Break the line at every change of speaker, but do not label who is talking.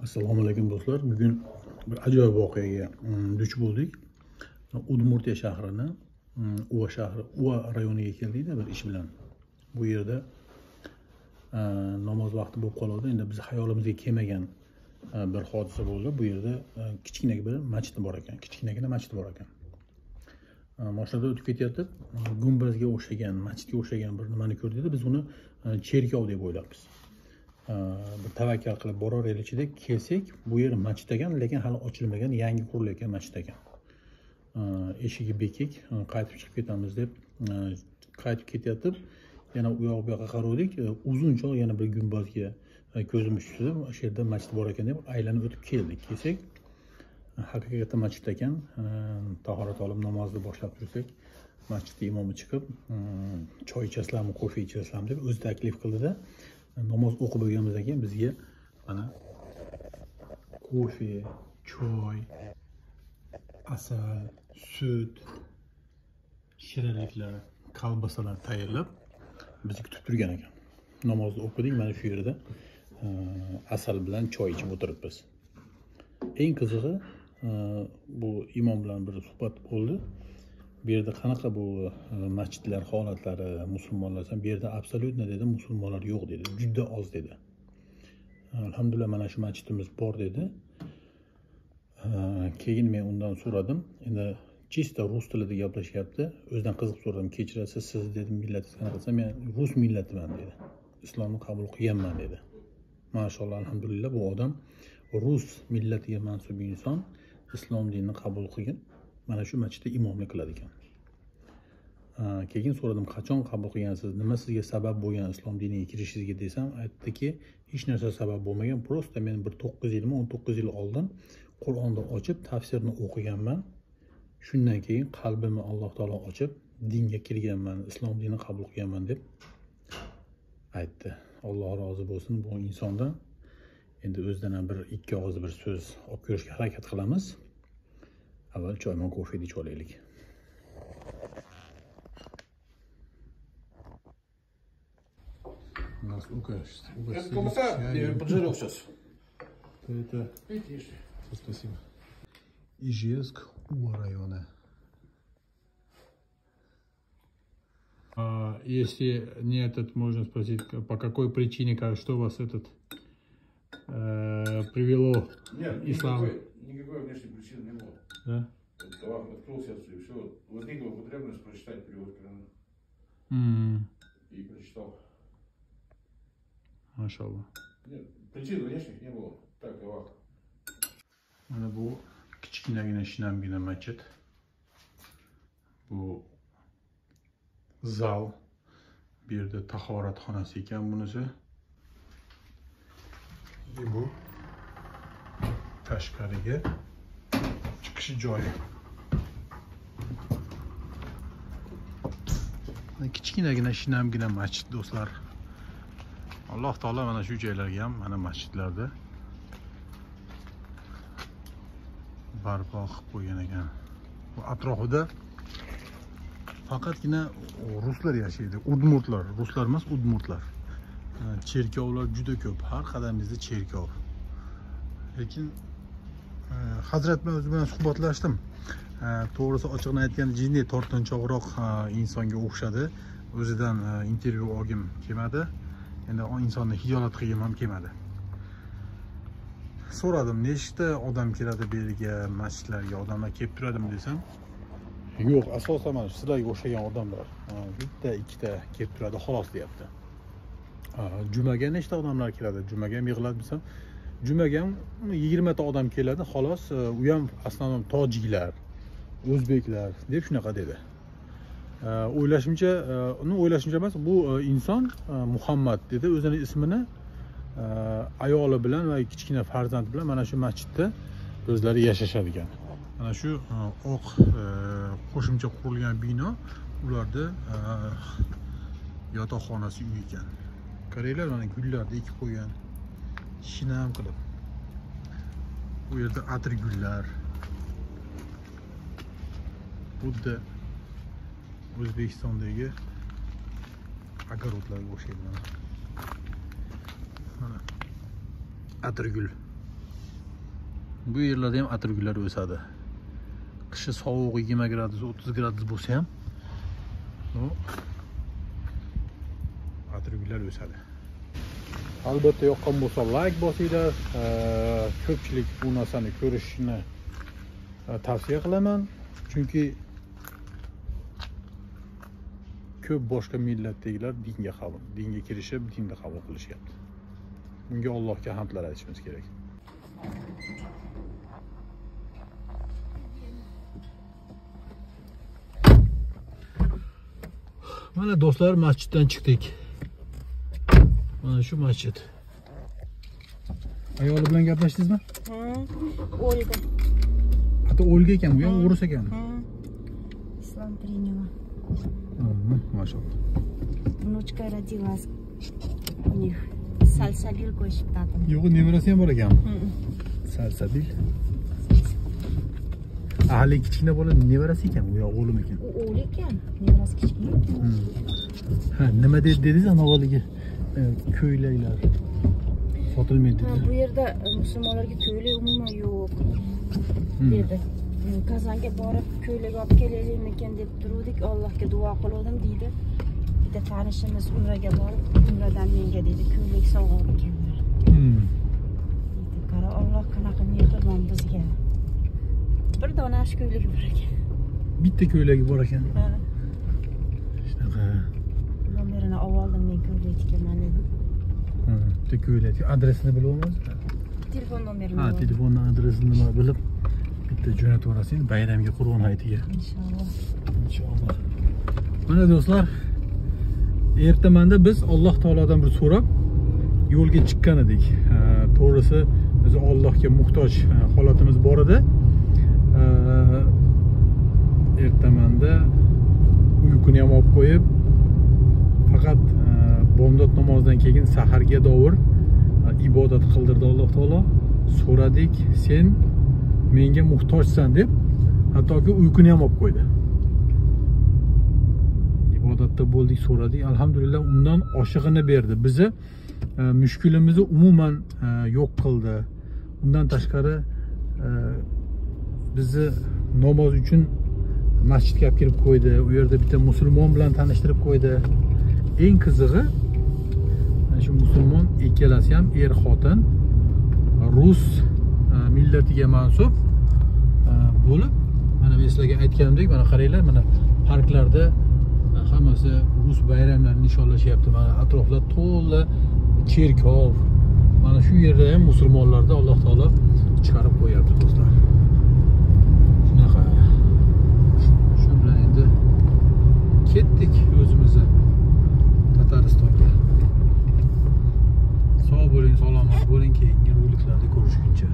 Assalomu alaykum do'stlar. Bugun bir ajoyib voqeaga duch bo'ldik. Udmurtiya shahrini, Uva shahri, Uva rayoniga keldikda bir ish bilan. Bu yerda namoz vaqti bo'lib qoldi. Endi biz hayolimizga kelmagan bir hodisa bo'ldi. Bu yerda kichkina bir masjid bor ekan. Kichkinagina masjid bor ekan. Mashinada o'tib ketayotib, gumbazga o'xshagan, masjidga o'xshagan bir nimani ko'rdikda, biz uni cherkov deb o'ylabmiz. Bir tavakkal qilib borar ichida kelsak, bu yer masjid ekan, lekin hali ochilmagan, yangi qurilayotgan masjid ekan. Eshigi bekik, qaytib chiqib ketamiz deb qaytib ketayotib, yana u yoq bu yoqqa qaradik, uzunchoq yana bir gumbazga ko'zimiz tushdi. O'sha yerda masjid bor ekan deb aylanib o'tib keldik. Kelsak, haqiqatda masjid ekan. Tahorat olib namozni boshlab tursak, masjidda imomi chiqib, choy ichasizlarmi, kofe ichasizlarmi deb o'zi taklif qildida. Namoz o'qib bo'lganimizdan keyin bizga mana kofe, choy, asal, sut, shirinliklar, kolbasalar tayyorlab bizni kutib turgan ekan. Namozni o'qidik, mana shu yerda asal bilan choy ichib o'tiribmiz. Eng qizig'i bu imom bilan bir suhbat bo'ldi. Bu yerda qanaqa bu masjidlar holatlari, musulmonlar, bu yerda absolyutно dedi, musulmonlar yo'q dedi, juda oz dedi. Alhamdulillah mana shu masjidimiz bor dedi. Keyin men undan so'radim. Endi чисто rus tilida gaplashyapti. O'zidan qiziqib so'radim, kechirasiz, siz dedim, millatingiz qanaqa desam, men rus millatiman dedi. Islomni qabul qilganman dedi. Maşallah, alhamdulillah bu odam rus millatiga mansub inson, islom dinini qabul qilgan. Mana shu masjidda imomlik qiladi ekan. Keyin so'radim, qachon qabul qilgansiz, nima sizga sabab bo'lgan islom diniga kirishingizga desam, aytdiki, hech narsa sabab bo'lmagan, просто men bir 9 yilmi, 19 yil oldin Qur'onni ochib tafsirini o'qiganman. Shundan keyin qalbimni Alloh taolo ochib dinga kirganman, islom dinini qabul qilganman deb aytdi. Alloh rozi bo'lsin bu insondan. Endi o'zidan ham bir ikki og'iz bir so'z olib ko'rishga harakat qilamiz. Avval choy bilan kofeni ichib olaylik. Нас угостили.
Колбаса, я поджарил сейчас.
Это... Спасибо. Ижевск, Ува района. Если не этот, можно спросить, по какой причине, что вас этот привело?
Нет,
ислам?
Никакой внешней причины не было.
Да?
Аллах открыл сердце, и все. Возникла потребность прочитать перевод Корана. И прочитал.
Машаллах.
Нет, причин внешних не было. Так, Аллах.
Mana bu kichkinagina shinamgina masjid. Bu zal. Bu yerda tahorat xonasi ekan bunisi. Bu tashqariga chiqish joyi. Kichkinagina shinamgina masjid do'stlar. Alloh taolo mana shu joylarga ham mana masjidlarda barpo qilib qo'ygan ekan. Bu atrofida faqatgina ruslar yashaydi, udmurtlar, ruslar emas, udmurtlar. Cherkovlar juda ko'p, har qadamingizda cherkov. Lekin hazrat bilan o'zi bilan suhbatlashdim. To'g'risi ochiqni aytganda jinday tortinchoqroq insonga o'xshadi. O'zidan intervyu olgim kelmadi. Endi insonni hijolat qilgim ham kelmadi. So'radim, nechta odam keladi bu yerga, masjidlarga odamlar kelib turadimi desam, yo'q, asosan mana sizlarga o'xshagan odamlar bitta, ikkita kelib turadi xolos deyapti. Jumaga nechta odamlar keladi? Jumaga ham yig'iladi desam, jumaga ham 20 ta odam keladi xolos, u ham asosnan tojiklar, o'zbeklar deb shunaqa dedi. O'ylashimcha, uni o'ylashimcha emas, bu inson Muhammad dedi, o'zini ismini ayoli bilan va kichkina farzandi bilan mana shu masjidda o'zlari yashashar ekan. Mana shu oq qo'shimcha qurilgan bino ularda yotoqxonasi uy ekan. Qaranglar, mana gullarni ekib qo'ygan, shinam qilib. Bu yerda atir gullar. Xuddi O'zbekistondagi огородlarga o'xshaydi mana. Mana atirgul. Bu yerlarda ham atirgullar o'sadi. Qishi sovuq 20 gradus, 30 gradus bo'lsa ham, atirgullar o'sadi. Albatta yoqqan bo'lsa like bosinglar. Ko'pchilik bu narsani ko'rishini tavsiya qilaman, chunki ko'p boshqa millatdagilar dinga kirishib, dinni qabul qilishyapti. Bunga Allohga hamdlar aytishimiz kerak. Mana do'stlar, masjiddan chiqdik. Mana shu masjid. Ayoli bilan gaplashdingizmi?
Ha, Olga.
Hatto Olga ekan, bu ham o'ris ekan.
Ha. Islom приняла.
Mashallah.
Внучка родилась у них. Salsabil qo'yishibdi.
Yo'q, nevarasi ham bor ekan. Salsabil. Hali kichkina bola nevarasi ekan, u yo o'g'lim ekan.
U o'g'li ekan, nevarasi kichkina ekan.
Ha, nima dedingiz avvaliga? Ko'ylaklar sotilmaydi dedi.
Bu yerda musulmonlarga ko'ylak umuman yo'q dedi. Kazanga borib ko'ylak olib kelaylikmikin deb turuvdik, Allohga duo qiluvdim deydi. Bitta tanishimiz umraga borib, umradan menga dedi ko'ylak sovg'a olib keldilar. Deydi, qara Alloh qanaqa mehribon bizga. Bir dona shu ko'ylagi bor ekan.
Bitta ko'ylagi bor ekan.
Ha.
Shunaqa.
Nomerini oldim men ko'ylak tikaman dedim.
Ha, bitta ko'ylak. Adresini bilib olmaysizmi?
Telefon nomerini.
Ha, telefonni adresini nima bilib bitta jo'natib yuborasiz bayramga, Qurbon hayitiga.
Inshaalloh.
Inshaalloh. Mana do'stlar, ertamanda biz Alloh taolodan bir so'rab yo'lga chiqqan edik. To'g'risi biz Allohga muhtoj holatimiz bor edi. Ertamanda uyquni ham olib qo'yib, faqat bomdod namozidan keyin saharga dovur ibodat qildirdi Alloh taolo. So'radik, sen menga muhtojsan deb, hattoki uyquni ham olib qo'ydi. Ibodatda bo'ldik, so'radik, alhamdulillah undan oshig'ini berdi. Bizi mushkulimizni umuman yo'q qildi. Undan tashqari bizni namoz uchun masjidga olib kirib qo'ydi. U yerda bitta musulmon bilan tanishtirib qo'ydi. Eng qizig'i, mana shu musulmon ikkalasi ham er xotin, rus millatiga mansub bo'lib, mana men sizlarga aytganimdek, mana qaranglar, mana parklarda hammasi rus bayramlarini nishonlashyapti. Mana atroflar to'la cherkov. Mana shu yerda ham musulmonlarni Alloh taolo chiqarib qo'yapti do'stlar. Shunaqa. Shu bilan endi ketdik o'zimizni Tataristonga. Sog' bo'ling, salomat bo'ling, keyingi roliklarda ko'rishguncha.